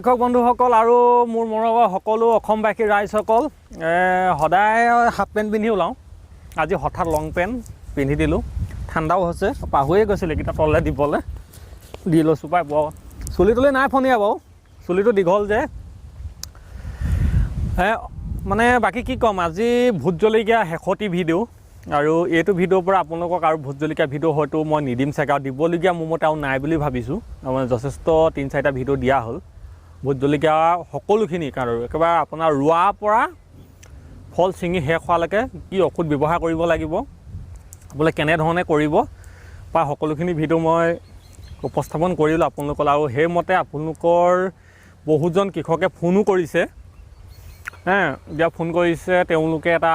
কৃষক বন্ধুসকল আৰু মোৰ মৰমৰ সকলো অসমবাসী ৰাইজসকল। সদায় হাফ পেণ্ট পিন্ধি ওলাওঁ, আজি হঠাৎ লং পেণ্ট পিন্ধি দিলোঁ। ঠাণ্ডাও হৈছে, পাহৰিয়ে গৈছিলোঁ এইকেইটা তললৈ দিবলৈ। দি লৈছোঁ পাই। বৰ চুলি তুলি নাই ফণীয়া বাৰু, চুলিটো দীঘল যে। মানে বাকী কি ক'ম, আজি ভোট জলকীয়া শেষতি ভিডিঅ' আৰু এইটো ভিডিঅ'ৰ পৰা আপোনালোকক আৰু ভোট জলকীয়া ভিডিঅ' হয়তো মই নিদিম চাগে, আৰু দিবলগীয়া মোৰ মতে আৰু নাই বুলি ভাবিছোঁ। মানে যথেষ্ট 3-4টা ভিডিঅ' দিয়া হ'ল ভোট জলকীয়া সকলোখিনি, কাৰণ একেবাৰে আপোনাৰ ৰোৱাৰ পৰা ফল ছিঙি শেষ হোৱালৈকে কি ঔষধ ব্যৱহাৰ কৰিব লাগিব, বোলে কেনেধৰণে কৰিব বা সকলোখিনি ভিডিঅ' মই উপস্থাপন কৰিলোঁ আপোনালোকলৈ। আৰু সেইমতে আপোনালোকৰ বহুজন কৃষকে ফোনো কৰিছে। এতিয়া ফোন কৰিছে তেওঁলোকে, এটা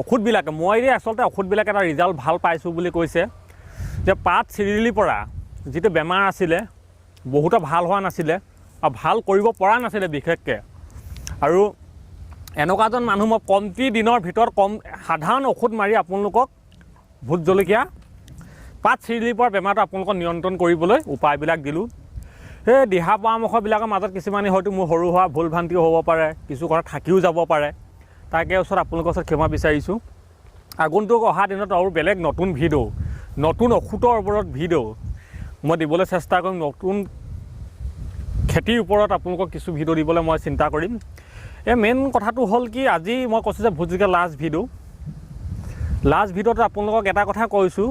ঔষধবিলাকে মই এতিয়া আচলতে ঔষধবিলাক এটা ৰিজাল্ট ভাল পাইছোঁ বুলি কৈছে যে পাত চিৰিলি পৰা যিটো বেমাৰ আছিলে, বহুতো ভাল হোৱা নাছিলে আৰু ভাল কৰিব পৰা নাছিলে বিশেষকৈ। আৰু এনেকুৱা এজন মানুহ মই কমটি দিনৰ ভিতৰত কম সাধাৰণ ঔষধ মাৰি আপোনালোকক ভোট জলকীয়া পাত চিৰিলি পৰা বেমাৰটো আপোনালোকক নিয়ন্ত্ৰণ কৰিবলৈ উপায়বিলাক দিলোঁ। সেই দিহা পৰামৰ্শবিলাকৰ মাজত কিছুমানে হয়তো মোৰ সৰু হোৱা ভুল ভ্ৰান্তিও হ'ব পাৰে, কিছু কথা থাকিও যাব পাৰে, তাকে ওচৰত আপোনালোকৰ ওচৰত ক্ষমা বিচাৰিছোঁ। আগন্তুক অহা দিনত আৰু বেলেগ নতুন ভিডিঅ', নতুন ঔষধৰ ওপৰত ভিডিঅ' মই দিবলৈ চেষ্টা কৰিম। নতুন খেতিৰ ওপৰত আপোনালোকক কিছু ভিডিঅ' দিবলৈ মই চিন্তা কৰিম। এই মেইন কথাটো হ'ল কি, আজি মই কৈছোঁ যে ভোট জলকীয়া লাষ্ট ভিডিঅ'। লাষ্ট ভিডিঅ'টোত আপোনালোকক এটা কথা কৈছোঁ,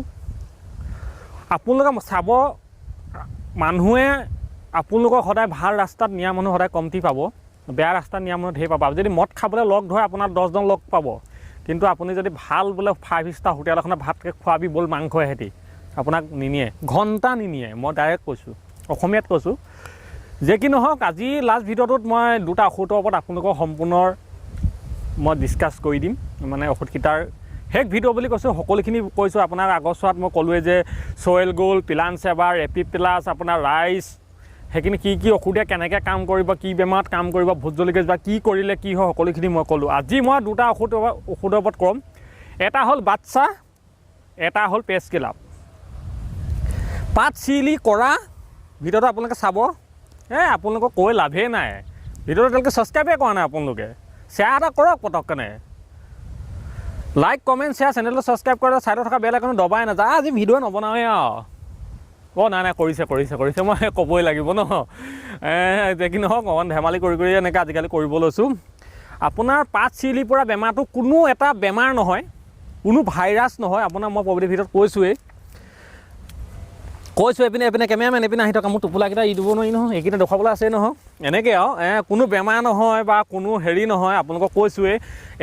আপোনালোকে চাব, মানুহে আপোনালোকক সদায় ভাল ৰাস্তাত নিয়া মানুহ সদায় কমটি পাব, বেয়া ৰাস্তাত নিয়া মানুহ ঢেৰ পাব। যদি মদ খাবলৈ লগ ধৰে, আপোনাৰ 10জন লগ পাব, কিন্তু আপুনি যদি ভাল বোলে 5 ষ্টাৰ হোটেল এখনত ভাত খোৱাবি ব'ল মাংস এহেঁতি, আপোনাক নিনিয়ে, ঘণ্টা নিনিয়ে। মই ডাইৰেক্ট কৈছোঁ, অসমীয়াত কৈছোঁ। যে কি নহওক, আজি লাষ্ট ভিডিঅ'টোত মই দুটা ঔষধৰ ওপৰত আপোনালোকক সম্পূৰ্ণ মই ডিছকাছ কৰি দিম। মানে ঔষধকেইটাৰ শেষ ভিডিঅ' বুলি কৈছোঁ, সকলোখিনি কৈছোঁ আপোনাক। আগৰ চোৱাত মই ক'লোৱে যে চইল গ'ল্ড, পিলান চেবাৰ, এপি প্লাছ, আপোনাৰ ৰাইচ, সেইখিনি কি কি ঔষধে কেনেকৈ কাম কৰিব, কি বেমাৰত কাম কৰিব, ভোট জলকীয়া বা কি কৰিলে কি হয়, সকলোখিনি মই ক'লোঁ। আজি মই দুটা ঔষধৰ ওপৰত ক'ম। এটা হ'ল বাচ্চা, এটা হ'ল পেষ্ট কিলাৰ। পাত চিৰিলি কৰা ভিডিঅ'টো আপোনালোকে চাব। এই আপোনালোকক কৈ লাভেই নাই, ভিডিঅ'টো তেওঁলোকে ছাবস্ক্ৰাইবে কৰা নাই। আপোনালোকে শ্বেয়াৰ এটা কৰক পটককেনে, লাইক, কমেণ্ট, শ্বেয়াৰ, চেনেলটো ছাবস্ক্ৰাইব কৰে, ছাইডত থকা বেল আইকনো দবাই নাযায়। আজি ভিডিঅ' নবনাওঁৱেই আৰু। অঁ, নাই নাই, কৰিছে কৰিছে কৰিছে, মই ক'বই লাগিব ন। যে কি নহওক, অকণমান ধেমালি কৰি কৰি এনেকৈ আজিকালি কৰিব লৈছোঁ। আপোনাৰ পাত চিৰিলি পৰা বেমাৰটো কোনো এটা বেমাৰ নহয়, কোনো ভাইৰাছ নহয়। আপোনাৰ মই পৰৱৰ্তী ভিডিঅ'ত কৈছোঁৱেই, কৈছোঁ। এইপিনে এইপিনে কেমেৰামেন এইপিনে আহি থকা, মোৰ টোপোলাকেইটা এৰি দিব নোৱাৰি নহয়, এইকেইটা দেখুৱাবলৈ আছেই নহয়। এনেকৈ আৰু কোনো বেমাৰ নহয় বা কোনো হেৰি নহয়, আপোনালোকক কৈছোঁৱেই।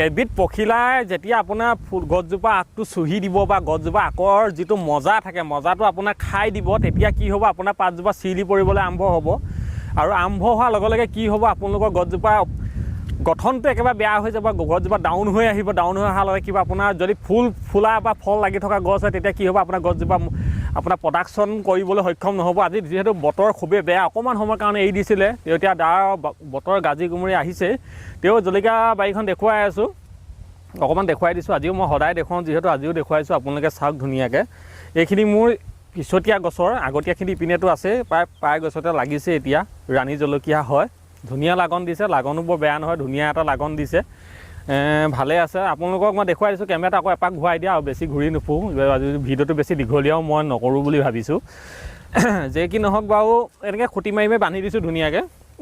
এবিধ পখিলাই যেতিয়া আপোনাৰ ফুল গছজোপা আগটো চুহি দিব বা গছজোপা আগৰ যিটো মজা থাকে, মজাটো আপোনাৰ খাই দিব, তেতিয়া কি হ'ব? আপোনাৰ পাতজোপা চিৰিলি পৰিবলৈ আৰম্ভ হ'ব। আৰু আৰম্ভ হোৱাৰ লগে লগে কি হ'ব? আপোনালোকৰ গছজোপা গঠনটো একেবাৰে বেয়া হৈ যাব, গছজোপা ডাউন হৈ আহিব। ডাউন হৈ অহাৰ লগে কিবা আপোনাৰ যদি ফুল ফুলা বা ফল লাগি থকা গছ হয়, তেতিয়া কি হ'ব? আপোনাৰ গছজোপা আপোনাৰ প্ৰডাকশ্যন কৰিবলৈ সক্ষম নহ'ব। আজি যিহেতু বতৰ খুবেই বেয়া, অকণমান সময়ৰ কাৰণে এৰি দিছিলে, এতিয়া ডাৱৰ বতৰ গাজি গুমৰি আহিছে। তেওঁ জলকীয়া বাৰীখন দেখুৱাই আছোঁ, অকণমান দেখুৱাই দিছোঁ। আজিও মই সদায় দেখুৱাওঁ যিহেতু, আজিও দেখুৱাইছোঁ, আপোনালোকে চাওক ধুনীয়াকৈ। এইখিনি মোৰ পিছতীয়া গছৰ, আগতীয়াখিনি ইপিনেতো আছে, প্ৰায় প্ৰায় গছতে লাগিছে এতিয়া। ৰাণী জলকীয়া হয়, ধুনীয়া লাগন দিছে, লাগনো বৰ বেয়া নহয়, ধুনীয়া এটা লাগন দিছে। ভালে আছে। আপোনালোকক মই দেখুৱাই দিছোঁ। কেমেৰাটো আকৌ এপাক ঘূৰাই দিয়া, আৰু বেছি ঘূৰি নুফুৰোঁ। আজি ভিডিঅ'টো বেছি দীঘলীয়াও মই নকৰোঁ বুলি ভাবিছোঁ। যে কি নহওক বাৰু, এনেকৈ খুঁটি মাৰি মাৰি বান্ধি দিছোঁ ধুনীয়াকৈ।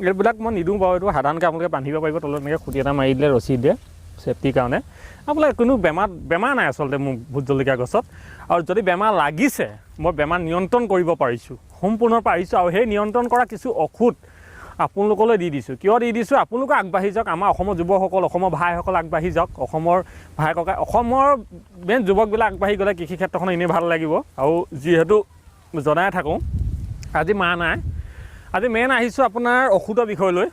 এইবিলাক মই নিদিওঁ বাৰু, এইটো সাধাৰণকৈ আপোনালোকে বান্ধিব পাৰিব। তলত এনেকৈ খুঁটি এটা মাৰি দিলে, ৰছী দিয়ে ছেফটিৰ কাৰণে। আপোনালোকে কোনো বেমাৰ বেমাৰ নাই আচলতে মোৰ ভোট জলকীয়া গছত। আৰু যদি বেমাৰ লাগিছে, মই বেমাৰ নিয়ন্ত্ৰণ কৰিব পাৰিছোঁ, সম্পূৰ্ণ পাৰিছোঁ। আৰু সেই নিয়ন্ত্ৰণ কৰা কিছু ঔষধ আপোনালোকলৈ দি দিছোঁ। কিয় দি দিছোঁ? আপোনালোকে আগবাঢ়ি যাওক, আমাৰ অসমৰ যুৱকসকল, অসমৰ ভাইসকল আগবাঢ়ি যাওক। অসমৰ ভাই ককাই, অসমৰ মেইন যুৱকবিলাক আগবাঢ়ি গ'লে কৃষি ক্ষেত্ৰখন এনেই ভাল লাগিব। আৰু যিহেতু জনাই থাকোঁ, আজি মা নাই, আজি মেইন আহিছোঁ আপোনাৰ ঔষধৰ বিষয়লৈ।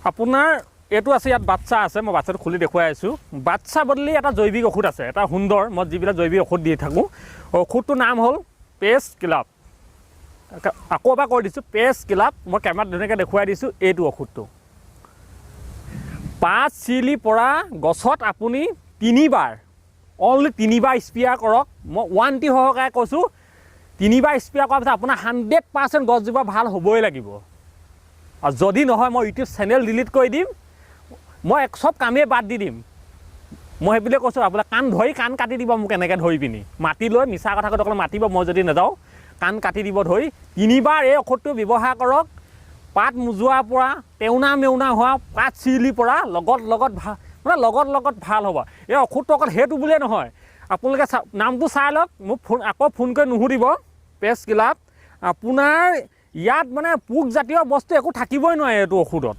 আপোনাৰ এইটো আছে, ইয়াত বাচ্চা আছে, মই বাচ্চাটো খুলি দেখুৱাই আছোঁ। বাচ্চা বদলি এটা জৈৱিক ঔষধ আছে, এটা সুন্দৰ। মই যিবিলাক জৈৱিক ঔষধ দি থাকোঁ, ঔষধটোৰ নাম হ'ল পেষ্ট কিলাৰ। আকৌ এবাৰ কৈ দিছোঁ, পেষ্ট কিলাৰ। মই কেমেৰাত ধুনীয়াকৈ দেখুৱাই দিছোঁ। এইটো ঔষধটো পাত চিৰিলি পৰা গছত আপুনি তিনিবাৰ, অনলি তিনিবাৰ স্প্ৰে কৰক। মই ৱাৰেণ্টি সহকাৰে কৈছোঁ, তিনিবাৰ স্প্ৰে কৰাৰ পিছত আপোনাৰ 100% গছজোপা ভাল হ'বই লাগিব। আৰু যদি নহয় মই ইউটিউব চেনেল ডিলিট কৰি দিম, মই চব কামেই বাদ দি দিম। মই সেইবুলিয়ে কৈছোঁ, আপোনাক কাণ ধৰি কাণ কাটি দিব মোক এনেকৈ ধৰি পিনি মাতি লৈ মিছা কথা কৈ অকল মাতিব, মই যদি নাযাওঁ কাণ কাটি দিব ধৰি। তিনিবাৰ এই ঔষধটো ব্যৱহাৰ কৰক, পাত মোজোৱাৰ পৰা টেওনা মেওনা হোৱা, পাত চিৰিলি পৰা লগত লগত মানে লগত লগত ভাল হ'ব। এই ঔষধটো অকল সেইটো বুলিয়ে নহয়, আপোনালোকে নামটো চাই লওক, মোক ফোন আকৌ ফোন কৰি নুসুধিব। পেষ্ট কিলাপ আপোনাৰ ইয়াত মানে পোকজাতীয় বস্তু একো থাকিবই নোৱাৰে এইটো ঔষধত,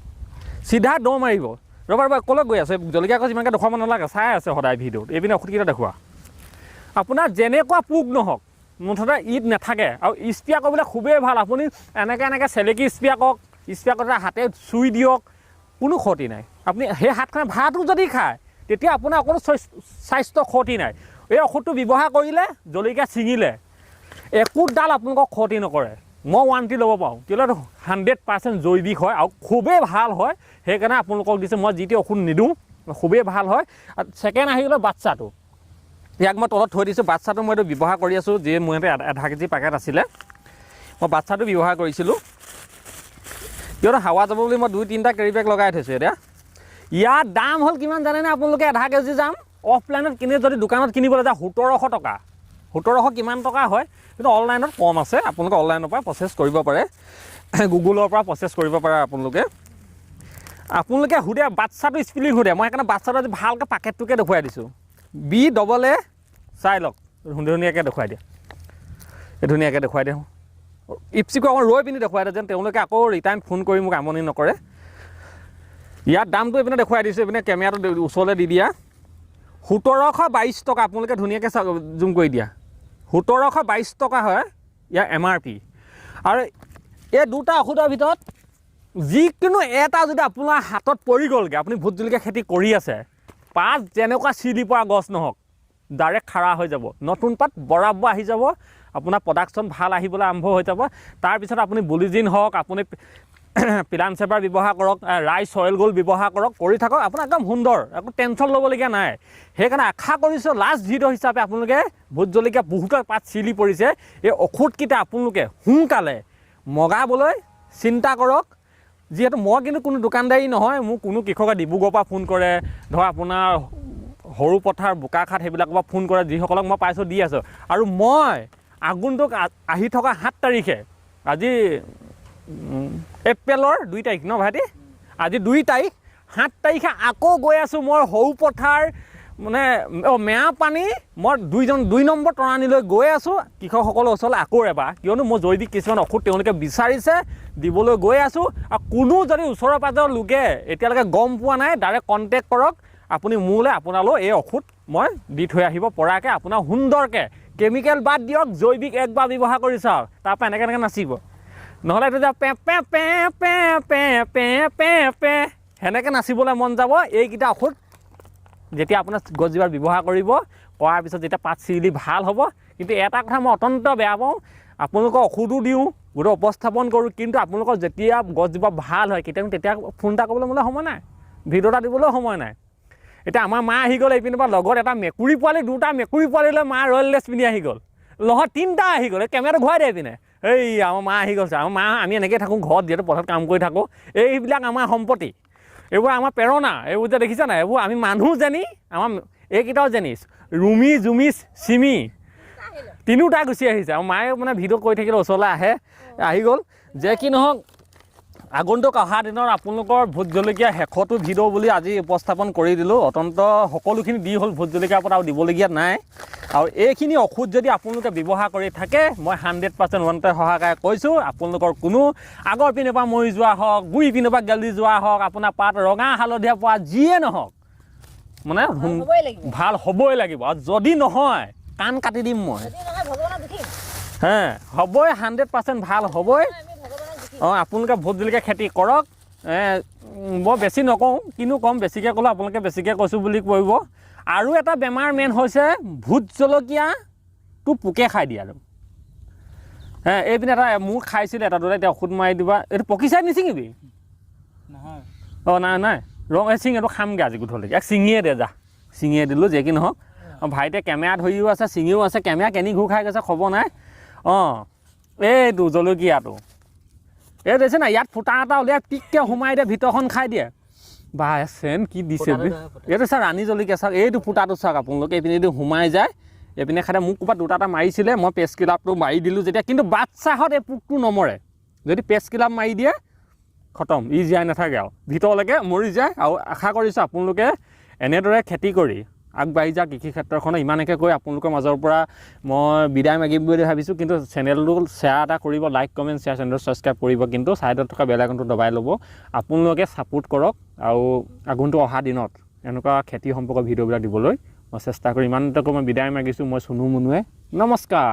চিধা দৌৰ মাৰিব। ৰ'বা ৰ'বা, ক'লৈ গৈ আছে? জলকীয়া গছ ইমানকৈ দেখুৱাব নালাগে, চাই আছে সদায় ভিডিঅ'ত। এইপিনে ঔষধকেইটা দেখুওৱা। আপোনাৰ যেনেকুৱা পোক নহওক মুঠতে ঈদ নাথাকে। আৰু স্প্ৰে কৰিবলৈ খুবেই ভাল, আপুনি এনেকৈ এনেকৈ চেলেকি স্প্ৰে কৰক, স্প্ৰে কৰোঁতে হাতে চুই দিয়ক, কোনো ক্ষতি নাই। আপুনি সেই হাতখনে ভাতো যদি খায় তেতিয়া আপোনাৰ অকণো স্বাস্থ্য ক্ষতি নাই। এই ঔষধটো ব্যৱহাৰ কৰিলে জলকীয়া ছিঙিলে একোডাল আপোনালোকক ক্ষতি নকৰে, মই ৱাৰেণ্টি ল'ব পাৰোঁ। কিয়নো 100% জৈৱিক হয় আৰু খুবেই ভাল হয়, সেইকাৰণে আপোনালোকক দিছোঁ। মই যিটো ঔষধ নিদিওঁ, খুবেই ভাল হয়। আৰু ছেকেণ্ড আহি গ'লে বাচ্ছাটো, ইয়াক মই তলত থৈ দিছোঁ। বাচ্ছাটো মই এইটো ব্যৱহাৰ কৰি আছোঁ, যি মোৰ ইয়াতে আধা কেজি পেকেট আছিলে, মই বাচ্ছাটো ব্যৱহাৰ কৰিছিলোঁ। কিয়নো হাৱা যাব বুলি মই 2-3টা কেৰি বেগ লগাই থৈছোঁ। এতিয়া ইয়াৰ দাম হ'ল কিমান জানেনে আপোনালোকে? আধা কেজি দাম অফলাইনত কিনে যদি দোকানত কিনিবলৈ যায় 1700 টকা, 1700 কিমান টকা হয়, কিন্তু অনলাইনত কম আছে। আপোনালোকে অনলাইনৰ পৰা প্ৰচেছ কৰিব পাৰে, গুগলৰ পৰা প্ৰচেছ কৰিব পাৰে। আপোনালোকে সোধে বাচ্ছাটো স্পেলিং সোধে, মই সেইকাৰণে বাচ্ছাটো আজি ভালকৈ পাকেটটোকে দেখুৱাই দিছোঁ। বি ডবল এ চাই লওক, ধুনীয়াকৈ দেখুৱাই দিয়া, এই ধুনীয়াকৈ দেখুৱাই দিওঁ। ইপচিকো অকণ ৰৈ পিনি দেখুৱাই দিয়ে যেন তেওঁলোকে আকৌ ৰিটাৰ্ণ ফোন কৰি মোক আমনি নকৰে। ইয়াৰ দামটো এইপিনে দেখুৱাই দিছোঁ, এইপিনে কেমেৰাটো ওচৰলৈ দি দিয়া। 1722 টকা, আপোনালোকে ধুনীয়াকৈ জুম কৰি দিয়া। 1722 টকা হয় ইয়াৰ MRP। আৰু এই দুটা ঔষধৰ ভিতৰত যিকোনো এটা যদি আপোনাৰ হাতত পৰি গ'লগৈ, আপুনি ভোট জলকীয়া খেতি কৰি আছে, পাত যেনেকুৱা চিলি পৰা গছ নহওক ডাইৰেক্ট খাৰা হৈ যাব, নতুন পাত বৰাবৰ আহি যাব, আপোনাৰ প্ৰডাকশ্যন ভাল আহিবলৈ আৰম্ভ হৈ যাব। তাৰপিছত আপুনি বুলিজিন হওক, আপুনি পিলান চেপাৰ ব্যৱহাৰ কৰক, ৰাইচ অইল গ'ল্ড ব্যৱহাৰ কৰক, কৰি থাকক, আপোনাৰ একদম সুন্দৰ, একো টেনশ্যন ল'বলগীয়া নাই। সেইকাৰণে আশা কৰিছোঁ লাষ্ট ভিডিঅ' হিচাপে আপোনালোকে ভোট জলকীয়া বহুতৰ পাত চিলি পৰিছে, এই ঔষধকেইটা আপোনালোকে সোনকালে মগাবলৈ চিন্তা কৰক। যিহেতু মই কিন্তু কোনো দোকানদাৰী নহয়, মোক কোনো কৃষকে ডিব্ৰুগড়ৰ পৰা ফোন কৰে, ধৰ আপোনাৰ সৰুপথাৰ, বোকাখাট সেইবিলাকৰ পৰা ফোন কৰে, যিসকলক মই পাইছোঁ দি আছোঁ। আৰু মই আগন্তুক আহি থকা 7 তাৰিখে, আজি এপ্ৰিলৰ 2 তাৰিখ ন ভাইটি, আজি 2 তাৰিখ, 7 তাৰিখে আকৌ গৈ আছোঁ মই সৰুপথাৰ মানে মেৰাপানী, মই 2 নম্বৰ তৰাণীলৈ গৈ আছোঁ কৃষকসকলৰ ওচৰলৈ আকৌ এবাৰ, কিয়নো মই জৈৱিক কিছুমান ঔষধ তেওঁলোকে বিচাৰিছে, দিবলৈ গৈ আছোঁ। আৰু কোনো যদি ওচৰৰ পাঁজৰৰ লোকে এতিয়ালৈকে গম পোৱা নাই, ডাইৰেক্ট কণ্টেক্ট কৰক আপুনি মোলৈ, আপোনালৈ এই ঔষধ মই দি থৈ আহিব পৰাকৈ আপোনাৰ সুন্দৰকৈ কেমিকেল বাদ দিয়ক, জৈৱিক একবাৰ ব্যৱহাৰ কৰি চাওক, তাৰপৰা এনেকৈ এনেকৈ নাচিব, নহ'লে এইটো যে pay pay pay pay pay pay pay pay সেনেকৈ নাচিবলৈ মন যাব। এইকেইটা ঔষধ যেতিয়া আপোনাৰ গছজোপাত ব্যৱহাৰ কৰিব, কৰাৰ পিছত যেতিয়া পাত চিৰিলি ভাল হ'ব। কিন্তু এটা কথা মই অত্যন্ত বেয়া পাওঁ, আপোনালোকৰ ঔষধো দিওঁ, গোটেই উপস্থাপন কৰোঁ, কিন্তু আপোনালোকৰ যেতিয়া গছজোপা ভাল হয় কেতিয়া তেতিয়া ফোন এটা কৰিবলৈ মোলৈ সময় নাই, ভিডিঅ' এটা দিবলৈও সময় নাই। এতিয়া আমাৰ মা আহি গ'ল এইপিনৰ পৰা, লগত এটা মেকুৰী পোৱালি, দুটা মেকুৰী পোৱালি লৈ মা ৰয়েল ড্ৰেছ পিন্ধি আহি গ'ল, লগত 3টা আহি গ'ল। এই কেমেৰাটো ঘূৰাই দে এইপিনে। এই আমাৰ মা আহি গৈছে। আমাৰ মা, আমি এনেকৈ থাকোঁ ঘৰত, যিহেতু পথাৰত কাম কৰি থাকোঁ। এইবিলাক আমাৰ সম্পত্তি, এইবোৰ আমাৰ প্ৰেৰণা। এইবোৰ যে দেখিছা নাই, এইবোৰ আমি মানুহ জানি, আমাৰ এইকেইটাও জানি, ৰুমি জুমি চিমি তিনিওটা গুচি আহিছে। আৰু মায়ে মানে ভিডিঅ' কৰি থাকিলে ওচৰলৈ আহে, আহি গ'ল। যে কি নহওক, আগন্তুক অহা দিনত আপোনালোকৰ ভোট জলকীয়া শেষতো ভিডিঅ' বুলি আজি উপস্থাপন কৰি দিলোঁ। অত্যন্ত সকলোখিনি দি হ'ল, ভোট জলকীয়াৰ পৰা আৰু দিবলগীয়া নাই। আৰু এইখিনি ঔষধ যদি আপোনালোকে ব্যৱহাৰ কৰি থাকে, মই 100% ৱাৰেণ্টি সহকাৰে কৈছোঁ, আপোনালোকৰ কোনো আগৰ পিনৰ পৰা মৰি যোৱা হওক, গুৰি পিনৰ পৰা গেলি যোৱা হওক, আপোনাৰ পাত ৰঙা হালধীয়া পোৱা যিয়ে নহওক, মানে হ'বই লাগিব। ভাল হ'বই লাগিব। আৰু যদি নহয় কাণ কাটি দিম মই। যদি নহয় ভগৱানক জুখিম। হে হ'বই, 100% ভাল হ'বই। আমি ভগৱানক জুখিম। অঁ, আপোনালোকে ভোট জলকীয়া খেতি কৰক। মই বেছি নকওঁ, কিনো ক'ম, বেছিকৈ ক'লে আপোনালোকে বেছিকৈ কৈছোঁ বুলি কৰিব। আৰু এটা বেমাৰ মেইন হৈছে ভোট জলকীয়াটো পোকে খাই দিয়ে। আৰু হে এইপিনে এটা মোৰ খাইছিলে এটা দুটা, এতিয়া ঔষধ মাৰি দিবা। এইটো পকিচাই নিছিঙিবি? নহয়। অঁ, নাই নাই, ৰং এই চিঙ, এইটো খামগৈ আজি গধূলিকৈ। ইয়াক ছিঙিয়ে দে, যা ছিঙিয়ে দিলোঁ। যে কি নহওক, অঁ, ভাইটিয়ে কেমেৰা ধৰিও আছে, ছিঙিও আছে, কেমেৰা কেনি ঘূৰ খাই গৈছে খবৰ নাই। অঁ, এইটো জলকীয়াটো এই দেখিছে নাই, ইয়াত ফুটা এটা উলিয়াই পিককৈ সোমাই দিয়ে, ভিতৰখন খাই দিয়ে। বা চেন কি দিছে ফুটাটো বে। নহয়, ফুটা। এইটো চাওক, ৰাণী জলকীয়া চাওক, এইটো ফুটাটো চাওক আপোনালোকে, এইপিনেদি সোমাই যায়, এইপিনে খাই দিয়ে। মোক ক'ৰবাত দুটা এটা মাৰিছিলে, মই পেষ্ট কিলাৰটো মাৰি দিলোঁ যেতিয়া, কিন্তু বাচ্ছাহঁত এই পোকটো নমৰে। যদি পেষ্ট কিলাৰ মাৰি দিয়ে, খতম, ই জীয়াই নাথাকে আৰু ভিতৰলৈকে মৰি যায়। আৰু আশা কৰিছোঁ আপোনালোকে এনেদৰে খেতি কৰি আগবাঢ়ি যাওক কৃষি ক্ষেত্ৰখনত। ইমানকে কৈ আপোনালোকৰ মাজৰ পৰা মই বিদায় মাগিম বুলি ভাবিছোঁ। কিন্তু চেনেলটো শ্বেয়াৰ এটা কৰিব, লাইক, কমেণ্ট, শ্বেয়াৰ, চেনেলটো ছাবস্ক্ৰাইব কৰিব, কিন্তু ছাইডত থকা বেল আইকনটো দবাই ল'ব। আপোনালোকে ছাপোৰ্ট কৰক আৰু আগন্তুক অহা দিনত এনেকুৱা খেতি সম্পৰ্কৰ ভিডিঅ'বিলাক দিবলৈ মই চেষ্টা কৰিম। ইমানতে মই বিদায় মাগিছোঁ। মই চুনু মুনুৱে, নমস্কাৰ।